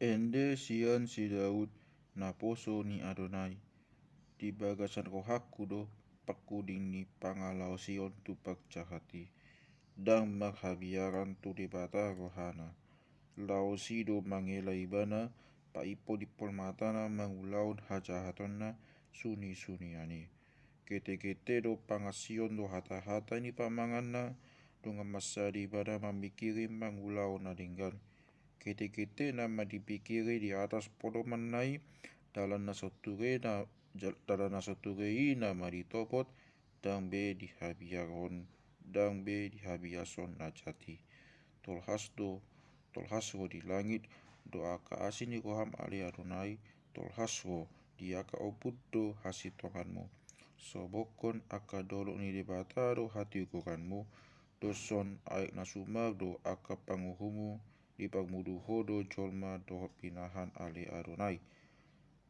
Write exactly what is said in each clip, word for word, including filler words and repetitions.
Ende sian si Daud, naposo ni Adonai. Di bagasan rohangku do panguding ni pangalaosion tu pangjahat i. Ndang marhabiaran tu Debata rohana. Laos i do mangela ibana, paimpol-impol matana mangulahon hajahatonna suni-suni an i. Ketekete do pangansion dohot hata-hata ni pamanganna, dongan mansada ibana mamingkiri mangulahon na denggan. Keteketena ma dipingkiri di atas podomanna i, dalan na so ture na, jal-, dalan na so ture i na ma ditopot, ndang be dihabiarhon, ndang be dihabiashon na jat i. Tolhas do, tolhas ro di langit do angka asi ni roham ale Adonai, tolhas ro di angka ombun do hasintonganmu. Sobokhon angka dolok ni Debata do hatiuronmu, doshon aek na sumar do angka pangurumu, diparmudu ho do jolma dohot pinahan ale Adonai.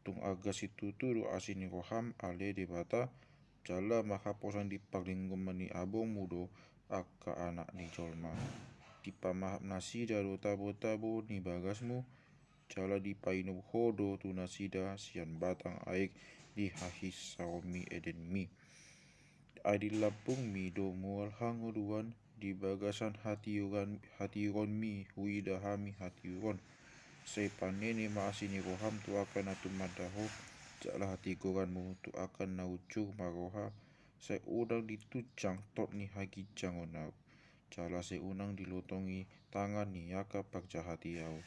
Tung arga situtu do asi ni roham ale Debata, jala marhaposan di parlinggoman ni abongmu do angka anak ni jolma. Dipamahap nasida do tabo-tabo ni bagasmu, jala dipainum ho do tu nasida sian batang aek di hahisaonmi Edenmi. Ai di lambungmi do mual hangoluan, di bagasan hatiuran-, hatiuronmi huida hami hatiuron. Sai panene ma asi ni roham tu angka na tumanda ho, jala hatigoranmu tu angka na unsur marroha, sai unang ditunjang tot ni haginjangon ahu. Jala sai unang dilotongi tangan ni angka parjahat i ahu.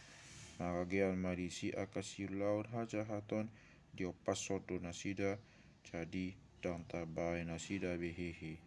Maragean ma disi angka siulahon hajahaton, diompashon do nasida, jadi ndang tabaen nasida be hehe.